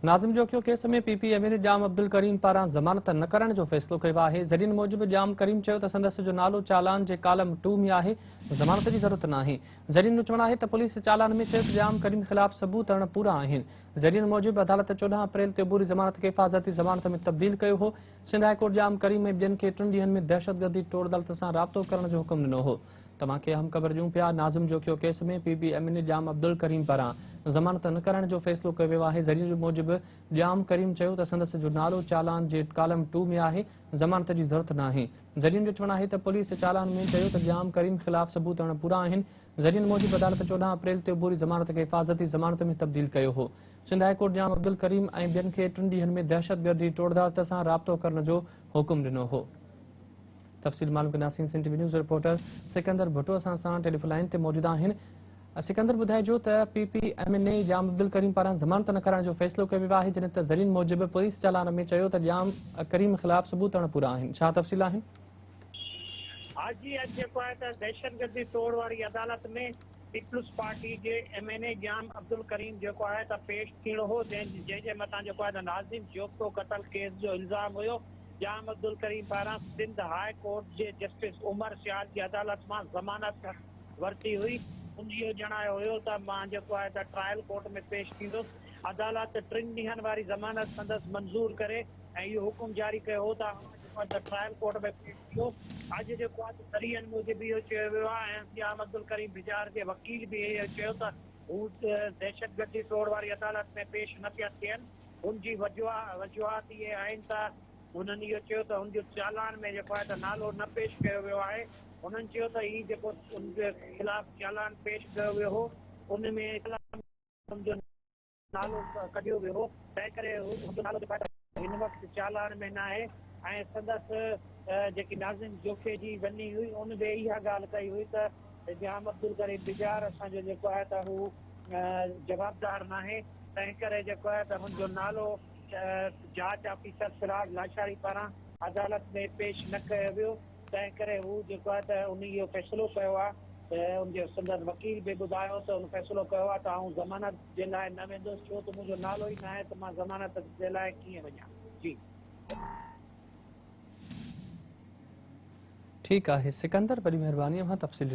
Nazim Jokhio case ۾ P P M N A Jam Abdul Karim پاران ضمانت نه ڪرڻ جو فيصلو ڪيو آهي. ذريعن موجب ڄام ڪريم چيو ته سندس جو نالو چالان جي ڪالم ٽو ۾ آهي، ضمانت جي ضرورت ناهي. ذريعن جو چوڻ آهي ته پوليس چالان ۾ چيو ته ڄام ڪريم خلاف ثبوت اڻ پورا آهن. ذريعن موجب عدالت 14 اپريل تي عبوري ضمانت کي حفاظتي ضمانت ۾ تبديل ڪيو هو. سنڌ هاء ڪورٽ ڄام ڪريم ۽ ٻين کي ٽن ڏينهن ۾ دهشتگردي ٽوڙ عدالت سان رابطو ڪرڻ جو حڪم ڏنو هو. توهان کي اهم خبر ڏيون پيا Nazim Jokhio case ۾ P P M N A Jam Abdul Karim پاران ضمانت نه ڪرائڻ جو فيصلو ڪيو ويو آهي. ذريعن موجب ڄام ڪريم چيو ته سندس جو نالو چالان جي ڪالم ٽو ۾ آهي، ضمانت جي ضرورت ناهي. ذريعن جو چوڻ آهي ته پوليس چالان ۾ چيو ته ڄام ڪريم خلاف ثبوت اڻ پورا آهن. ذريعن موجب عدالت 14 اپريل تي عبوري ضمانت کي حفاظتي ضمانت ۾ تبديل ڪيو هو. سنڌ هاء ڪورٽ ڄام عبدالڪريم ۽ ٻين کي ٽن ڏينهن ۾ دهشتگردي ٽوڙ عدالت سان رابطو ڪرڻ جو حڪم ڏنو هو. تفصيل معلوم ڪنداسين Sindh T V news reporter Sikandar Bhutto اسان سان ٽيليفون لائين تي موجود آهن. سڪندر ٻڌائجو ته P P M N A Jam Abdul Karim پاران ضمانت نه ڪرائڻ جو فيصلو ڪيو ويو آهي جڏهن ته ذريعن موجب پوليس چالان ۾ چيو ته ڄام ڪريم خلاف ثبوت اڻ پورا آهن ڇا تفصيل آهن؟ حاجي اڄ جيڪو آهي ته دهشتگردي ٽوڙ واري عدالت ۾ پيپلز پارٽي جي ايم اين اي ڄام عبدالڪريم جيڪو آهي ته پيش ٿيڻو هو جنهن جي مٿان جيڪو آهي ته ناظم جوکيو قتل ڪيس جو الزام هيو ڄام عبدالڪريم پاران سنڌ هاء ڪورٽ جي جسٽس عمر سيال جي عدالت مان ضمانت ورتي هئي. هن اهو ڄاڻايو هيو ته مان جيڪو آهي ته ٽرائل ڪورٽ ۾ پيش ٿيندس. عدالت ٽن ڏينهن واري ضمانت سندس منظور ڪري ۽ اهو حڪم جاري ڪيو هو ته اوهان جيڪو آهي ته ٽرائل ڪورٽ ۾ پيش ٿيو. اڄ جيڪو آهي ته ذريعن موجب اهو چيو ويو آهي ۽ ڄام عبدالڪريم بجار جي وڪيل به اهو چيو ته هو دهشتگردي ٽوڙ واري عدالت ۾ پيش نه پيا ٿين. ان جي وجوهات اهي آهن ته هنن اهو چيو ته هن جو چالان ۾ جيڪو آهي ته نالو نه پيش ڪيو ويو آهي. هنن چيو ته هي جيڪو ان جي خلاف چالان پيش ڪيو ويو هو ان ۾ هن جو نالو ڪڍيو ويو هو تنهن ڪري هن جو نالو جيڪو آهي ته هن وقت چالان ۾ ناهي ۽ سندس جيڪي ناظم جوکي جي وني هئي ان به اها ڳالهه ڪئي هئي ته ڄام عبدالڪريم بجار اسان جو جيڪو آهي ته هو جوابدار ناهي تنهن ڪري جيڪو آهي ته هن جو نالو جاچ آفيسر سراج لاشاري پاران عدالت ۾ پيش نه ڪيو ويو تنهن ڪري هو جيڪو آهي ته ان اهو فيصلو ڪيو آهي ته ان جي سندس وڪيل به ٻڌايو ته ان فيصلو ڪيو آهي ته آئون ضمانت جي لاء نه ويندس ڇو ته منهنجو نالو ئي ناهي ته مان ضمانت جي لاء ڪيئن وڃان جي. ٺيڪ آهي سڪندر وڏي مهرباني اوهان تفصيل ڏنو.